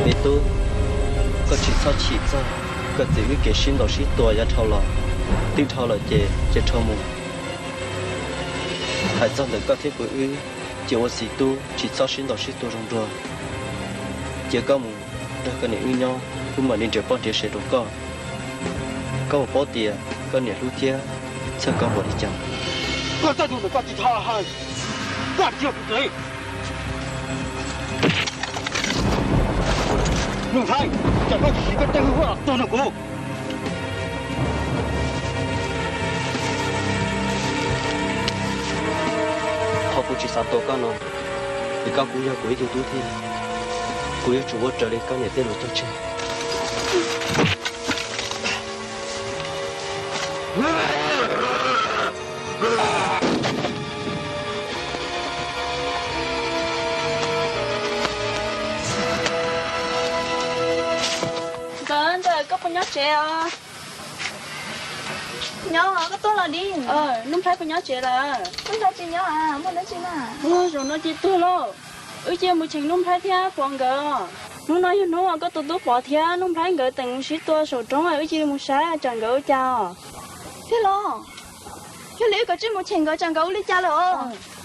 Me tub, koj tsis txhob chim txog koj txiv wb kev sib ntaus sib tua yav dhau los. Twb dhau lawm ces cia dhau mus. Hais txog ntawm koj thiab kuv wb, ces ua txiv tub tsis txhob sib ntaus sib tua zoo dua. Cia koj mus nrog koj niam wb nyob, wb mam li nrhiav poj nrhiav sev rau koj. Koj puas paub tias koj niam hlub thiab txhawj koj npaum li cas? Koj txawj tus ntawm koj tsis txhob hais, koj cia kuv txiv. Nuj Nplhaib, cas koj tsis siv koj tej hwj huam los tuag nrog kuv? Qhov kuv tsis xav tua koj no, vim koj kuj yog kuv ib tug tub thiab, kuv yuav tsum ua raws li koj niam tej lus cog tseg. Nkawd ntawm koj puas nyob tsev os? Nyob, koj tuaj los di. Nuj Nplhaib puas nyob tsev lawm? Nuj Nplhaib tsis nyob, muaj dab tsi na? Ua, zaum no ces tuag lauj. Wb cia mus cheem Nuj Nplhaib thiab Pov nkawd. Hnub no yog hnub uas koj tus tub Pov thiab Nuj Nplhaib nkawd teem mus sib tua saum roob, wb cia li mus saib tsam nkawd ua cas os. Thiab los, yog li wb kav tsij mus cheem nkawd tsam nkawd ua li cas lawm os.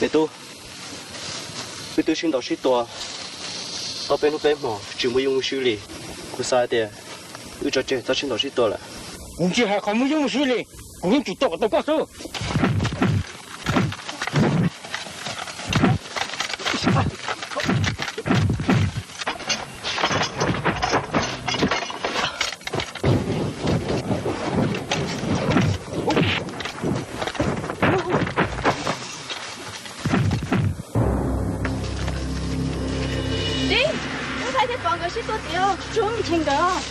Me tub, wb twb sib ntaus sib tua tau peb hnub peb hmo tsis muaj yeej muaj swb li. Kuv xav hais tias wb tso tseg txhob sib ntaus sib tua lawm. Kuv tsis hais qhov muaj yeej muaj swb li, kuv yeej tsis tua kom tau koj xwb. Tub Nplhaib thiab Pov nkawd sib tua tiag, tsuav mus nrhiav nkawd.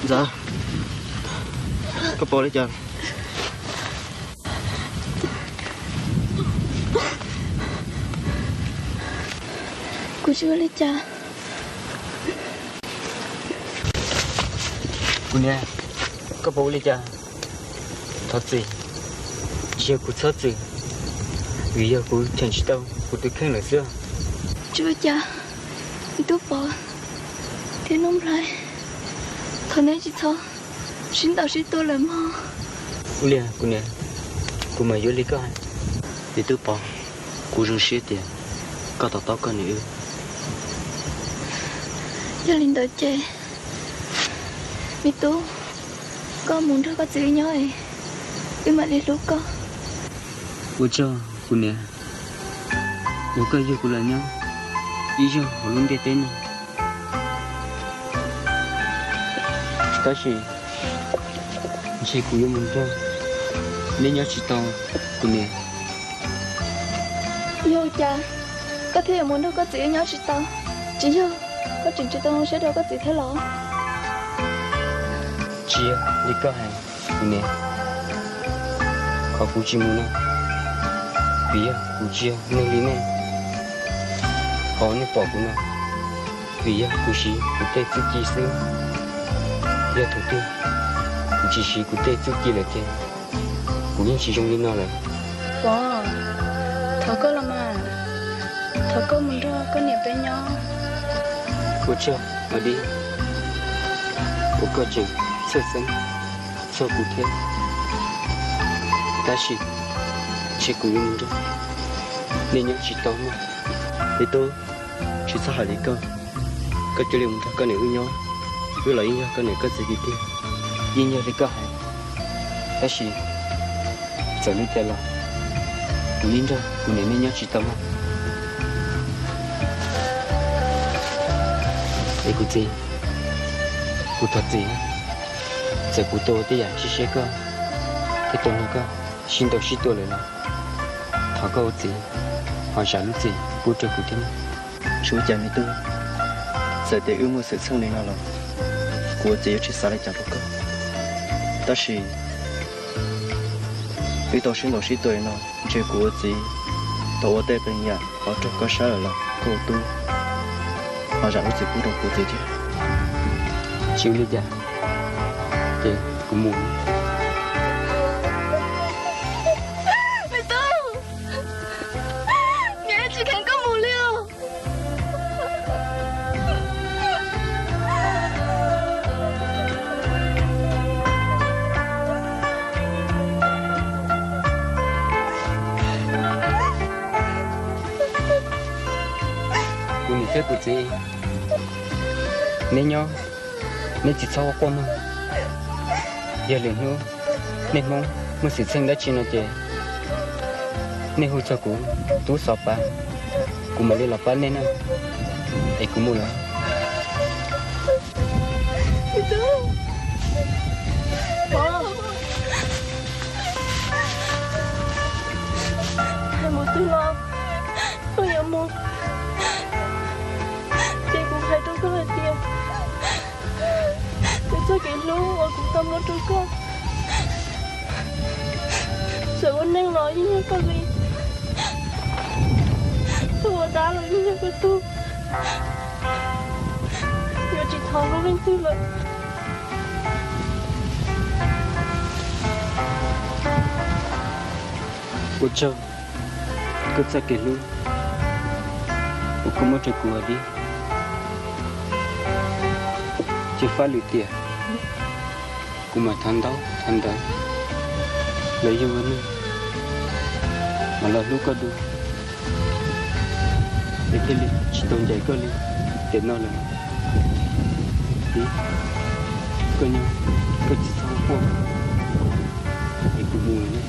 Ntxawm, koj pom li cas? Kuv tsis ua li cas. Kuv niam, koj puas ua li cas? Thov txim, tsis yog kuv txhob txwm, vim yog kuv cheem tsis tau kuv tus kheej lawm xwb. Tsis ua cas, me tub Pov thiab Noob Nplhaib, thov neb tsis txhob sib ntaus sib tua lawm mog. Ua li kuv niam, kuv mam yuav li koj hais. Me tub Pov, kuv zoo siab tias koj to taub koj niam wb. Yog li ntawd ces, me tub, koj mus nrog koj txiv wb nyob es wb mam li hlub koj. Ua tsaug kuv niam, uas koj yug kuv los nyob ib zaug hauv lub ntiaj teb no. Tab sis ntshe kuv yuav mus nrog neb nyob tsis tau, kuv niam. Yog ua cas koj thiaj yuav mus nrog koj txiv wb nyob tsis tau? Tsis yog koj tseem tsis tau zoo siab rau koj txiv thiab los? Tsis yog li koj hais, kuv niam. Qhov kuv tsis mus no, vim yog kuv tsis yog neeg li nej. Qhov nej pom kuv no, vim yog kuv siv kuv tej txuj ci xwb. Yog thaum twg kuv tsis siv kuv tej txuj ci lawm ces kuv yeej tsis zoo li no lawm. Pov, thov koj los mas, thov koj mus nrog koj niam peb nyob. Ua tsaug Mas Dib, uas koj tseem txhawj xeeb txog kuv thiab. Tab sis ntshe kuv yuav mus nrog nej nyob tsis tau mog. Me tub, tsis txhob hais li koj. Koj cia li mus nrog koj niam wb nyob, wb los yeej yog koj niam koj txiv tiag tiag. Yeej yog li koj hais, tab sis txawm li cas los kuv yeej nrog kuv niam nej nyob tsis tau mog. Es kuv txiv, kuv thov txim, txawm kuv tau ua tej yam tsis siab koj thiab tau nrog koj sib ntaus sib tua lawm los thov koj ua txiv ho zam lub txim pub rau kuv thiab. Tsis ua cas me tub, txawm tias wb muaj xwm txheej li no los kuv ua txiv yuav tsis xav li cas rau koj. Tab sis wb tau sib ntaus sib tua li no, ntshe kuv ua txiv tau ua tej yam qhov raug koj sab lawm los koj ua tub ho zam lub txim pub rau kuv txiv thiab. Tsis ua li cas, ces kuv mus. Me tub, niam tsis kheev koj mus li os. Kuv niam thiab kuv txiv, neb nyob, neb tsis txhob quaj quaj mog. Yog lwm hnub nej Hmoob muaj xwm txheej dab tsi no ces nej hu txog kuv tub Xov Pas, kuv mam li los pab nej na. Es kuv mus lawm. Mus twg los koj yuav Ces kuv hais rau koj hais tias, kuv txoj kev hlub uas kuv tau muab rau koj, txawm ua neej los yeej yog koj li, txawm ua dab los yeej yog koj tug. Yuav tsis thov hlub leej twg lawm. Ua tsaug koj txoj kev hlub uas koj muab rau kuv, Dib. Cia fab lwm tiam kuv mam tham ntaub tham ntawv los yog ua neeg mam los hlub koj dua, es thiaj li tsis tau ncaim koj li tiam no lawm. Dib, koj nyob, koj tsis txhob quaj, es kuv mus lawm nawb.